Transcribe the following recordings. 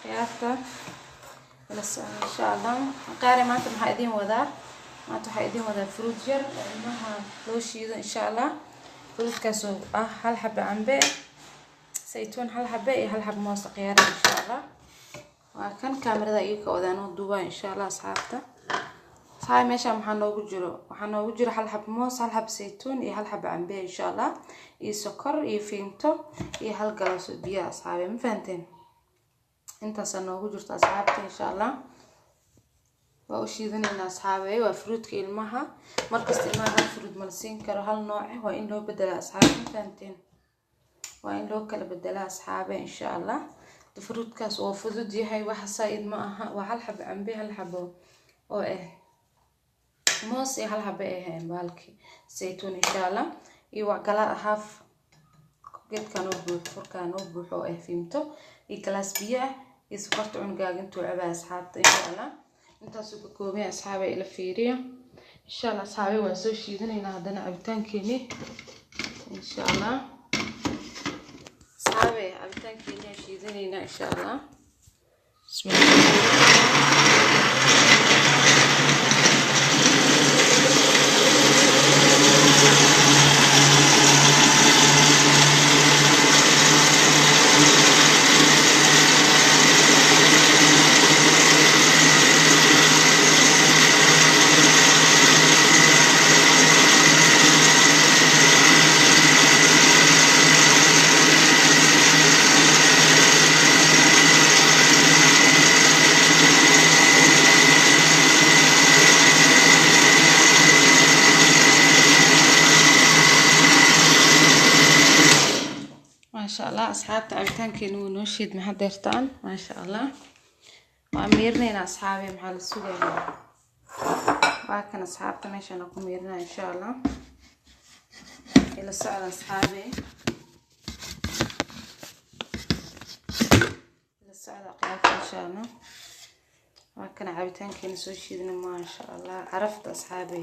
Khiyaarta ila socda, insha Allah. Qaari maanta maxaa idin wadaa? Maanta waxaa idin wadaa fruit yar oo ilmaha loo shiido, insha Allah. Fruitkaas oo ah hal xabo cambe, saytuun hal xabe iyo hal xabo moos, khiyaara, insha Allah. Waa kan kaamirada iga ka wadaan oo duubaa, insha Allah. Asxaabta, asxaabi, meeshaan maxaa noogu jiro? Waxaa noogu jiro hal xabo moos, hal xabo saytuun iyo hal xabo cambe, insha Allah, iyo sokor iyo fiinto iyo hal galaas oo biyo. Asxaabi, ma fahanteen? Intaasaa noogu jirto, asxaabta, insha Allah. Waa u shiidanaynaa, asxaabe. Waa fruitka ilmaha. Markasta ilmaha hal fruit ma la siin karo, hal nooc. Waa in loo bedelaa, asxaabe, ma fahanteen? Waa in loo kala bedelaa, asxaabe, insha Allah. Fruitkaas waa fudud yahay, wax saa-id ma aha. Waa hal xabo cambe, hal xabo oo ah moos iyo hal xabo ahayn bahalkii saytuun, insha Allah, iyo waa gala half geedkan oo buux, furkaan oo buux oo ah fiimto, iyo galaas biyo ah iyo sokorta cunugaaga intuu cabaa, asxaabta, insha Allah. Intaasuu ka kooban yahay, asxaabe, ila fiiriya, insha Allah. Asxaabe, waan soo shiidanaynaa haddana cabitaankeeni, insha Allah. Asxaabe, cabitaankeeni aan shiidanaynaa, insha Allah. Bismillah. Maasha Allah, asxaabta, cabitaankeena wuu noo shiidmay hadeertaan, maasha Allah. Waa miirinaynaa, asxaabe. Maxaa la sugaynaa? Waa kan, asxaabta, meeshaan ku miirinaa, insha Allah. Ila socda, asxaabe, ila socda qiyaafta, insha Allah. Waa kana cabitaankeena soo shiidna, maasha Allah. Carafta, asxaabe,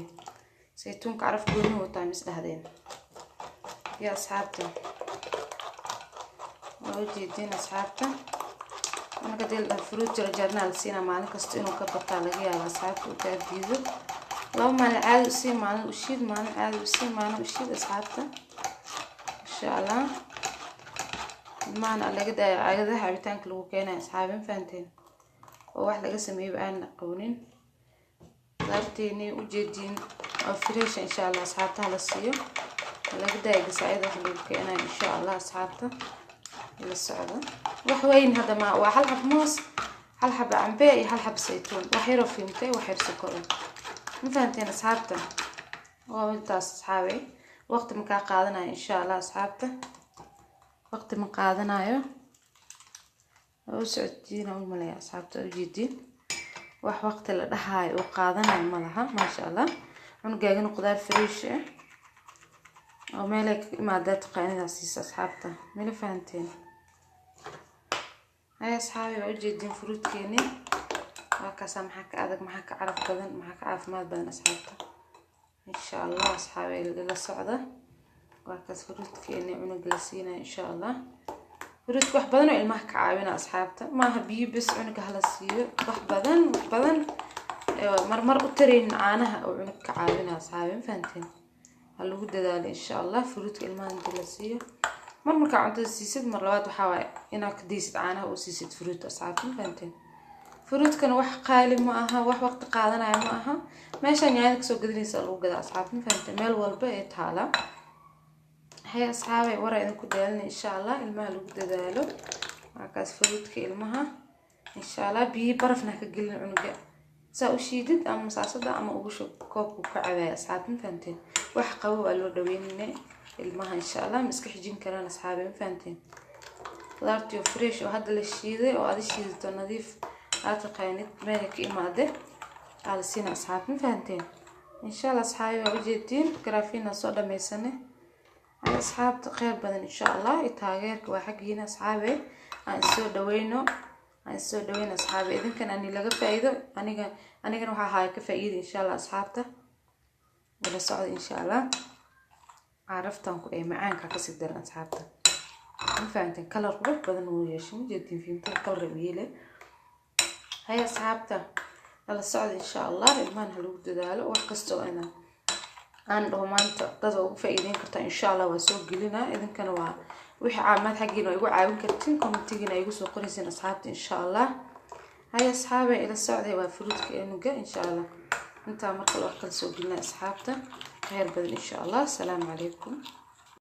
saytuunka caraf gooni wataa, mis dhahdeen ya asxaabta? Waa ujeediin, asxaabta. Marka hadii la fruit jarjarnaa la siinaa maalin kasta, inuu ka bataa laga yaaba, asxaabta, uu kaa diido. 2 maalin caadi usii, maalin ushiid, maalin caadi usii, maalin ushiid, asxaabta, insha Allah. Ilmahana laga daayo caagadaha cabitaanka lagu keenayo, asxaabi, ma fahanteen? Oo wax laga sameeyaba aan aqoonin. Qudaarteeni ujeediin oo fresh, insha Allah, asxaabta, hala siiyo. Laga daayo gasacyada wax lagu keenayo, insha Allah. Asxaabta, ila socda. Wax weyn hadda ma waa hal xab moos, hal xab cambe iyo hal xab saytuun, wax yaroo fiimtay, wax yar sokor ah. Ma fahanteen, asxaabta? Waa intaas, asxaabe. Waqti ma kaa qaadanayo, insha Allah, asxaabta. Waqti ma qaadanayo. Waa u socodsiin u maleeya, asxaabta, ujeediin. Wax waqti la dhahayo uu qaadanayo ma laha, maasha Allah. Cunugaagana qudaar fresh ah oo meelay ka imaadaa taqaanidaa siisa, asxaabta. Mala fahanteen? Hay, asxaabi, waa ujeediin fruitkeeni. Waa kaasaa. Maxaa ka adag? Maxaa ka caraf badan? Maxaa ka caafimaad badan, asxaabta? Insha Allah, asxaabi, la socda. Waa kaas fruitkeeni cunuga la siinayo, insha Allah. Fruitka wax badan oo ilmaha ka caawina, asxaabta. Maaha biyo bes cunuga hala siiyo. Wax badan, wax badan marmar u taraynin caanaha oo cunug ka caawina, asxaabi. Ma fahanteen? Ha lagu dadaalo, insha Allah. Fruitka ilmaha inta la siiyo, mar markaa cuntada siisid, mar labaad waxaa waaye inaad ka daysid caanaha oo siisid fruit, asxaabta. Ma fahanteen? Fruitkana wax qaali ma aha, wax waqti qaadanaya ma aha. Meeshaan yaanyada kasoo gadanaysa lagu gadaa, asxaabta. Ma fahanteen? Meel walba ee taala. Hay, asxaabay, waraa idinku daalina, insha Allah. Ilmaha lagu dadaalo. Waa kaas fruitka ilmaha, insha Allah. Biyo barafna ka gelin cunuga. Saa u shiidid ama masaasada ama ugu shub koobku ka cabaaya, asxaabta. Ma fahanteen? Wax qabo waa loo dhaweynine ilmaha, insha Allah. Ma iska xijin karaan, asxaabe. Ma fahanteen? Qudaartii oo fresh oo hadda la shiiday oo aad shiidato, nadiif aad taqaanid meelay ka imaade, aa la siina, asxaabta. Ma fahanteen? Insha Allah, asxaabi, waa ujeediin garaafiina soo dhamaysane. Hay, asxaabta, kheyr badan, insha Allah. Iyo taageerka waa xaggiina, asxaabe. Aan isoo dhaweyno, aan isoo dhaweyno, asxaabe. Idinkan ani laga faa'iido, aniga anigana waxaa ahaaya ka faa'iida, insha Allah. Asxaabta, wala socda, insha Allah. Caraftan ku ee macaanka kasii daran, asxaabta. Ma fahanteen? Kalar qurux badan uu yeeshay, ma jeedin? Fiimtada kalar u yeelay. Hay asxaabta, nala socda insha Allah. Ilmahan ha lagu dadaalo. Wax kastoo ina aan dhaho maanta dad waa ugu faa'iideyn kartaa, insha Allah waa soo gelinaa. Idinkana waa wixii caawimaad xaggiina waa igu caawin kartiin, commentigiina ay igu soo qoraysiin asxaabta, insha Allah. Hay asxaabe, ila socday. Waa fruitka enuga insha Allah. Intaa markale wax kala soo gelinaa asxaabta, khayr badan insha Allah. Asalaamu calaykum.